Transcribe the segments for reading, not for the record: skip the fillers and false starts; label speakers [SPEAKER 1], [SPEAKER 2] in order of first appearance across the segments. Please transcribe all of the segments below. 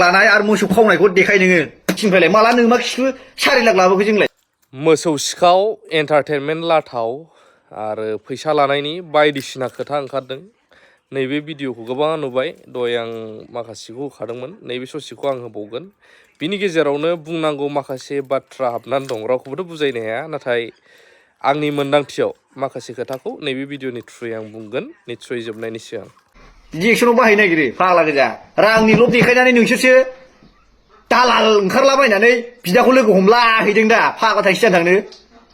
[SPEAKER 1] लानाय आरो मोसौ खावनायखौ देखाय नोङो थिंफायलाय माला नों मा खिखो 4 लाख लाबोखो जोंलाय
[SPEAKER 2] मोसौ सिखाव एन्टारटेनमेन्ट लाथाव आरो फैसा लानायनि बायदिसिना खोथा ओंखारदों नैबे भिडिअखौ गोबां नुबाय दय आं माखासेखौ होखादोंमोन नैबे ससेखौ आं होबावगोन बिनि गेजेरावनो बुंनांगौ माखासे बाथ्रा हाबनानै दं रावखौबोथ' बुजायनो हाया नाथाय आंनि मोनदांथियाव माखासे खोथाखौ नैबे भिडिअनि थ्रुयै आं बुंगोन निस्सय जोबनायनि सिगां
[SPEAKER 1] बिदि एक्सनाव बाहायनो नागिरो फाग्ला गोजा रांनि लब देखायनानै नोंसोरसो दालाल ओंखारलाबायनानै बिदाखौ लोगो हमलाहैदों दा फाग्ला थाइसे जानो थांनो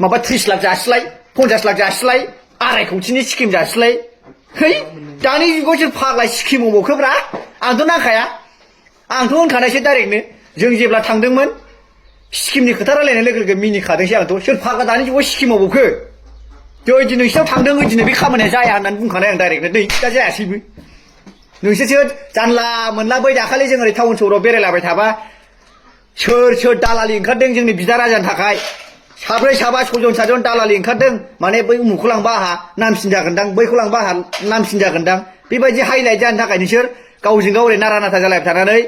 [SPEAKER 1] माबा 30 लाख जासिलाय 50 लाख जासिलाय आराय कौटिनि स्किम जासिलाय है दानि जुगाव सोर फाग्ला स्किम मावखोब्रा आंथ' नांखाया आंथ' होनखानायसो डाइरेक्टनो जों जेब्ला थांदोंमोन स्किमनि खोथा रायलायनाय लोगो लोगो मिनिखादोंसै आंथ' सोर फाग्ला दानि जुगाव स्किम मावखो जयदि नोंसिनाव थांदों ओइदिनो बे खामानिया जाया होननानै बुंखानाय आं डाइरेक्टनो नै दा जायासैबो नोंसोरसो जानला मोनला बै दाखालि जों ओरै टाउन सहराव बेरायलाबाय थाबा सोर दालालि ओंखारदों जोंनि बिदा राजानि थाखाय साब्रै साबा सयजन सातजन दालालि ओंखारदों माने बै उमुखौ लांबा आहा नामसिन जागोनदां बैखौ लांबा आहा नामसिन जागोनदां बेबायदि हाइलाइट जानो थाखाय नोंसोर गावजों गाव ओरै नारा नाथा जालायबाय थानानै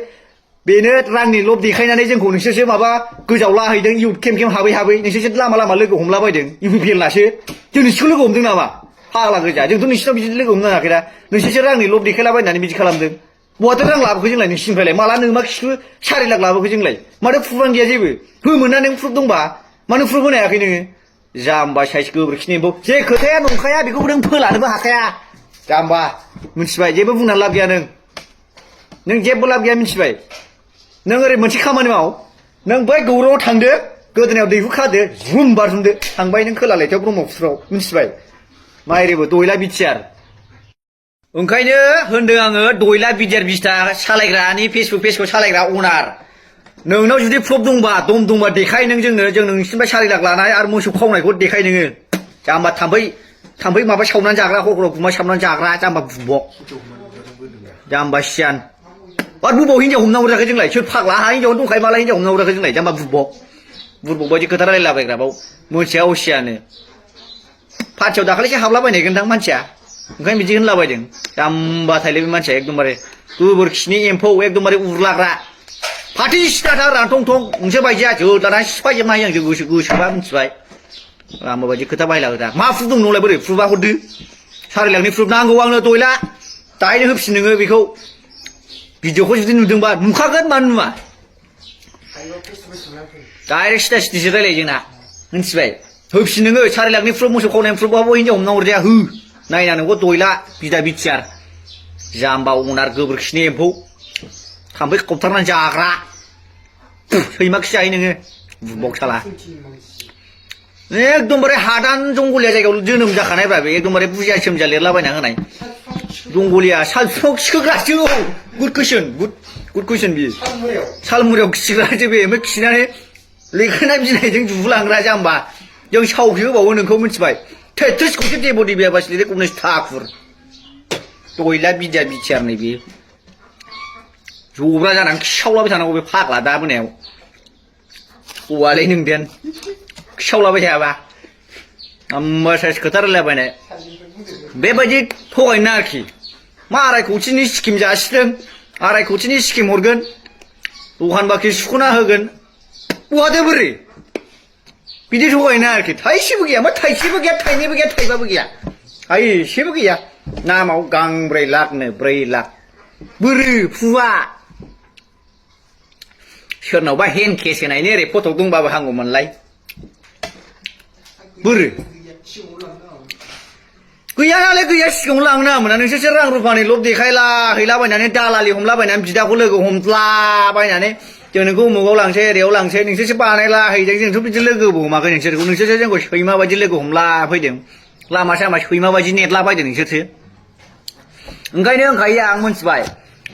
[SPEAKER 1] बेनो रांनि लब देखायनानै जोंखौ नोंसोरसो माबा गोजावलाहैदों इउथ केम्प हाबै नोंसोरसो लामा लोगो हमलाबायदों इउपिपिएल नासो जों नोंसोरखौ लोगो हमदों नामा फाग्ला गोजा जोंथ' नोंसिनाव बिदि लोगो हमनो नाङाखैना नोंसोरसो रांनि लब देखायलाबायनानै बिदि खालामदों बहाथो रां लाबोखो जोंलाय नोंसिनिफ्रायलाय माला नों मा खिखो 4 लाख लाबोखो जोंलाय माथो प्रुफानो गैया जेबो होमोना नों प्रुफ दंबा मानो प्रुफ होनो हायाखै नोङो जाम्बा साइस गोबोरखिनि एम्फौ जे खोथाया नंखाया बेखौ नों फोलानोबो हाखाया जाम्बा मिथिबाय जेबो बुंनानै लाब गैया नों जेबो लाब गैया मिथिबाय नों ओरै मोनसे खामानि माव नों बै गौराङाव थांदो गोदोनायाव दैहु खादो जुम बारजुमदो थांबाय नों खोला लैथोआव ब्रह्मपुत्रआव मिथिबाय माइरेबो दयला बिटिआर ओंखायनो होनदों आङो दयला बिटिआर बिस्था सालायग्रानि फेसबुक पेजखौ सालायग्रा अनार नोंनाव जुदि प्रुफ दंबा दम दंबा देखाय नों जों नोंसिनिफ्राय 4 लाख लानाय आरो मोसौ खावनायखौ देखाय नोङो जाम्बा थाम्फै माबा सावनानै जाग्रा हरग्राव गुमा सावनानै जाग्रा जाम्बा बुबक जाम्बा सियान आरो बबाव हिन्जाव हमना हराखै जोंलाय सोर फाग्ला हा हिन्जावनो दंखायो माला हिन्जाव हमना हराखै जोंलाय जाम्बा बुरबक बायदि खोथा रायलायलाबायग्रा बाव मोनथिया असियानो पार्टियाव दाखालिसो हाबलाबायनाय गोनदां मानसिया ओंखायनो बिदि होनलाबायदों जाम्बा थाइले बे मानसिया एकदमबारे गोबोरखिनि एम्फौ एकदमबारे उरलाग्रा फाथि सिथाथार रानथं थं नोंसोर बायदिया जोदलाना सिफायजोबनो हायो आं गोसोबा मिथिबाय आंबो बायदि खोथा बायला होदा मा प्रुफ दं नोंलाय बोरै प्रुफा हरदो 4 लाखनि प्रुफ नांगौ आंनो दयला दाहायनो होफिन नोङो बेखौ भिडिअखौ जुदि नुदोंबा नुखागोन मानो नुवा डाइरेक्ट सिदा सिदिसो रायलायो जोंना मिथिबाय होफिन नोङो 4 लाखनि प्रुफ मोसौ खावनायनि प्रुफबाबो हिन्जाव हमना हरजाया हो नायना नोंखौ दयला बिदा बिटिआर जाम्बा अनार गोबोरखिनि एम्फौ थाम्फै खबथारनानै जाग्रा सैमा खि जायो नोङो बुबक साला एकदमबारे हादान जंगलिया जायगायाव जोनोम जाखानायब्रा बे एकदमबारे बुजिया सोमजिया लिरलाबायना होनाय जंगलिया साल बिफाङाव खिखोग्रासो गुड कुइसन बियो सालमुरायाव खिग्रासो बे ओमफ्राय खिनानै लेखाना बिलाइजों जुलांग्रा जाम्बा जों सावखि होबावो नोंखौ मिथिबाय 33 खौसो देब'दि बेयाबासो लिरो गनेश ठाकुर दयला बिदा बिटिआर नै बेयो जब्रा जानानै खिसावलाबाय थानांगौ बे फाग्ला दा मोनायाव हौवालै नोंदेन खिसावलाबाय थायाबा आम्बा साइस खोथा रायलायबायनाय बेबायदि थगायनो नाङा आरोखि मा 2.5 कौटिनि स्किम जासिदों 2.5 कौटिनि स्किम हरगोन दखान बाख्रि सुख'ना होगोन बहाथो बोरै बिदि थगायनो नाङा आरोखि थाइसेबो गैया मा थाइसेबो गैया थाइनैबो गैया थाइबाबो गैया थाइसेबो गैया नामाव गांब्रै लाखनो 4 लाख बोरै फुवा सोरनावबा हेन्ड केस होनायनि ओरै फट' दंबाबो हामगौमोनलाय बोरै गैयानालाय गैया सिगाङाव लांनो नाङामोन नोंसोरसो रां रुफानि लब देखायला हैलाबायनानै दालालि हमलाबायनानै बिदाखौ लोगो हमलाबायनानै जों नोंखौ उमुगाव लांसै ओरैयाव लांसै नोंसोरसो बानायला हैदों जोंथ' बिदि लोगोबो हमाखै नोंसोरसो जोंखौ सैमा बायदि लोगो हमला फैदों लामा सामा सैमा बायदि नेटला बायदों नोंसोरसो ओंखायनो होनखायो आं मिथिबाय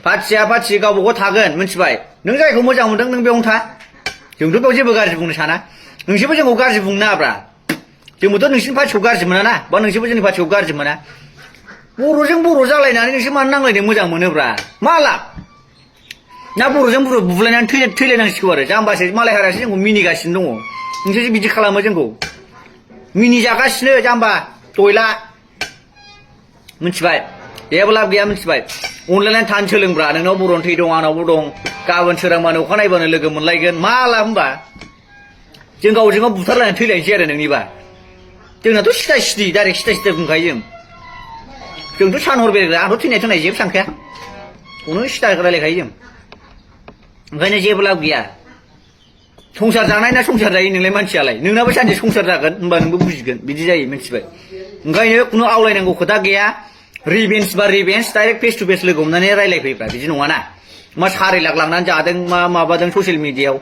[SPEAKER 1] पार्टिया पार्टि गावबागाव थागोन मिथिबाय नों जायखौ मोजां मोनदों नों बेयावनो था जोंथ' बेयाव जेबो गाज्रि बुंनो साना नोंसोरबो जोंखौ गाज्रि बुंनो नाङाब्रा जोंबोथ' नोंसिनि पार्टिखौ गाज्रि मोना ना बा नोंसोरबो जोंनि पार्टिखौ गाज्रि मोना बर'जों बर' जालायनानै नोंसोर मानो नांलायनो मोजां मोनोब्रा मा लाब ना बर'जों बर' बुलायनानै थैलायनांसिगौ आरो जाम्बासो मालाय हारियासो जोंखौ मिनिगासिनो दङ नोंसोरसो बिदि खालामो जोंखौ मिनिजागासिनो जाम्बा दयला मिथिबाय जेबो लाब गैया मिथिबाय अनलायनानै थानो सोलोंब्रा नोंनाव बर'नि थै दं आंनावबो दं गाबोन सोरांबानो अखा नायबानो लोगो मोनलायगोन मा लाब होमबा जों गावजों गाव बुथारलायनानै थैलायनोसै आरो नोंनिबा जोंनाथ' सिदा सिदि डाइरेक्ट सिदा बुंखायो जोंथ' सान हर बेरायग्रा आंथ' थैनाय जेबो सानखाया खुनु सिदा रायलायखायो जों ओंखायनो जेबो लाब गैया संसार जानाय ना संसार जायो नोंलाय मानसियालाय नोंनाबो सानसे संसार जागोन होमबा नोंबो बुजिगोन बिदि जायो मिथिबाय ओंखायनो खुनु आवलायनांगौ खोथा गैया रिभेन्स बा रिभेन्स डाइरेक्ट फेस टु फेस लोगो हमनानै रायलायफैब्रा बिदि नङाना मा 4 लाख लांनानै जादों मा माबादों ससियेल मिडियायाव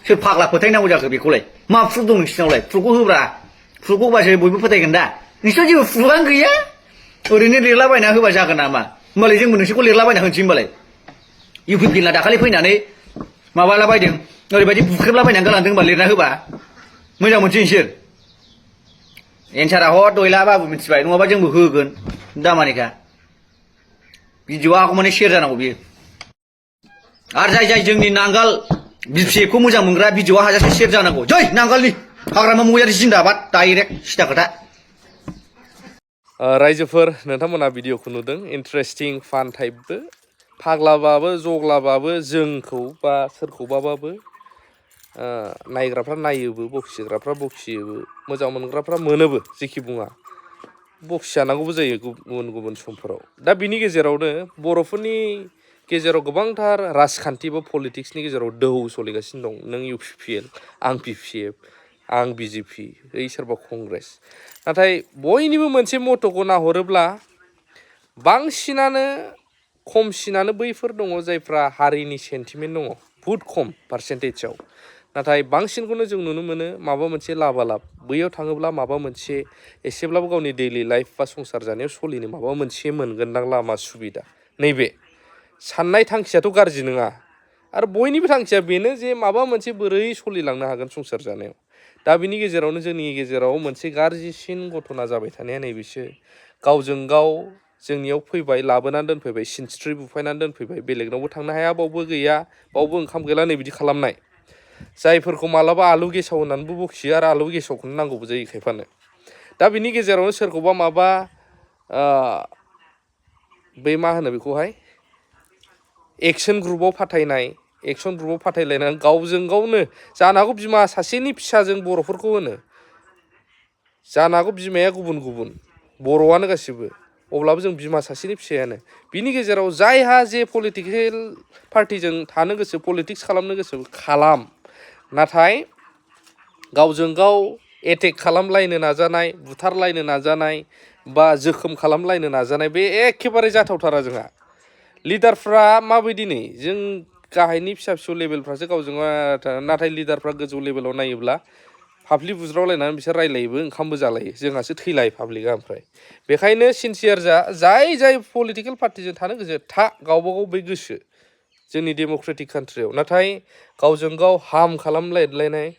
[SPEAKER 1] सोर फाग्ला फोथायनांगौ जाखो बेखौलाय मा प्रुफ दं नोंसिनावलाय प्रुफखौ होब्रा प्रुफखौ होबासो बयबो फोथायगोन दा नोंसिनाव जेबो प्रुफानो गैया ओरैनो लिरलाबायना होबा जागोन नामा होमबालाय जोंबो नोंसोरखौ लिरलाबायना होनोसै होमबालाय इउपिपिएलआ दाखालि फैनानै माबालाबायदों ओरैबायदि बुख्रेबलाबायनानै गालांदों होनबा लिरना होबा मोजां मोनसै नोंसोर एन्सारा हर दयला बाबु मिथिबाय नङाबा जोंबो होगोन दामानिखा भिडिअआ आगौमानि शेयार जानांगौ बियो आरो जाय जोंनि नांगाल बिपिएफखौ मोजां मोनग्रा भिडिअआ हाजासे शेयार जानांगौ जै नांगालनि हाग्रामा महिलारि जिन्दाबाद डाइरेक्ट सिदा खोथा
[SPEAKER 2] रायजोफोर नोंथांमोना भिडिअखौ नुदों इन्टारेस्टिं फान टाइपबो फाग्लाबाबो जग्लाबाबो जोंखौ बा सोरखौबाबाबो नायग्राफ्रा नायोबो बखिग्राफ्रा बखियोबो मोजां मोनग्राफ्रा मोनोबो जेखि बुङा बखिजानांगौबो जायो गुबुन गुबुन समफोराव दा बिनि गेजेरावनो बर'फोरनि गेजेराव गोबांथार राजखान्थि बा पलिटिक्सनि गेजेराव दोहौ सोलिगासिनो दं नों इउपिपिएल आं पिपिएफ आं बिजेपि ओइ सोरबा कंग्रेस नाथाय बयनिबो मोनसे मट'खौ नाहरोब्ला बांसिनानो खमसिनानो बैफोर दङ जायफ्रा हारिनि सेन्टिमेन्ट दङ बुहुद खम पार्सेन्टेजाव नाथाय बांसिनखौनो जों नुनो मोनो माबा मोनसे लाबालाब बैयाव थाङोब्ला माबा मोनसे एसेब्लाबो गावनि दैलि लाइफ बा संसार जानायाव सोलिनो माबा मोनसे मोनगोनदां लामा सुबिदा नैबे साननाय थांखियाथ' गाज्रि नङा आरो बयनिबो थांखिया बेनो जे माबा मोनसे बोरै सोलिलांनो हागोन संसार जानायाव दा बिनि गेजेरावनो जोंनि गेजेराव मोनसे गाज्रिसिन घटना जाबाय थानाया नैबेसो गावजों गाव जोंनियाव फैबाय लाबोनानै दोनफैबाय सिनस्ट्रि बुफायनानै दोनफैबाय बेलेगनावबो थांनो हाया बावबो गैया बावबो ओंखाम गैला नै बिदि खालामनाय जायफोरखौ मालाबा आलु गेसाव होननानैबो बखियो आरो आलु गेसावखौनो नांगौबो जायो खायफानो दा बिनि गेजेरावनो सोरखौबा माबा बै मा होनो बेखौहाय एक्सन ग्रुपाव फाथायनाय एक्सन ग्रुपाव फाथायलायनानै गावजों गावनो जानो हागौ बिमा सासेनि फिसाजों बर'फोरखौ होनो जानो हागौ बिमाया गुबुन गुबुन बर'आनो गासिबो अब्लाबो जों बिमा सासेनि फिसायानो बिनि गेजेराव जायहा जे पलिटिकेल पार्टिजों थानो गोसो पलिटिक्स खालामनो गोसो खालाम नाथाय गावजों गाव एटेक खालामलायनो नाजानाय बुथारलायनो नाजानाय बा जोखोम खालामलायनो नाजानाय बे एखेबारे जाथावथारा जोंहा लिडारफ्रा माबायदि नै जों गाहायनि फिसा फिसौ लेभेलफ्रासो गावजों नाथाय लिडारफ्रा गोजौ लेभेलाव नायोब्ला फाफ्लि बुज्रावलायनानै बिसोर रायलायोबो ओंखामबो जालायो जोंहासो थैलाय पाब्लिकआ ओमफ्राय बेखायनो सिनसियार जाय पलिटिकेल पार्टिजों थानो गोसो गावबा गाव बै गोसो जोंनि डेम'क्रेटिक कान्ट्रियाव नाथाय गावजों गाव हार्म खालामलायनाय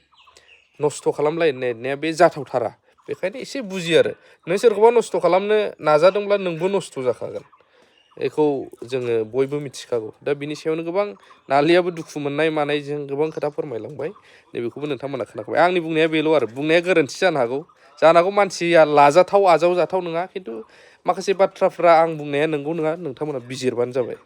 [SPEAKER 2] नस्थ' खालामलायनाया बे जाथावथारा बेखायनो एसे बुजियो आरो नों सोरखौबा नस्थ' खालामनो नाजादोंब्ला नोंबो नस्थ' जाखागोन बेखौ जोङो बयबो मिथिखागौ दा बिनि सायावनो गोबां नालियाबो दुखु मोननाय मानायजों गोबां खोथा फोरमायलांबाय नैबेखौबो नोंथांमोना खोनाखाबाय आंनि बुंनाया बेल' आरो बुंनाया गोरोन्थि जानो हागौ मानसिया लाजाथाव आजावजाथाव नङा खिन्थु माखासे बाथ्राफ्रा आं बुंनाया नंगौ नङा नोंथांमोना बिजिरबानो जाबाय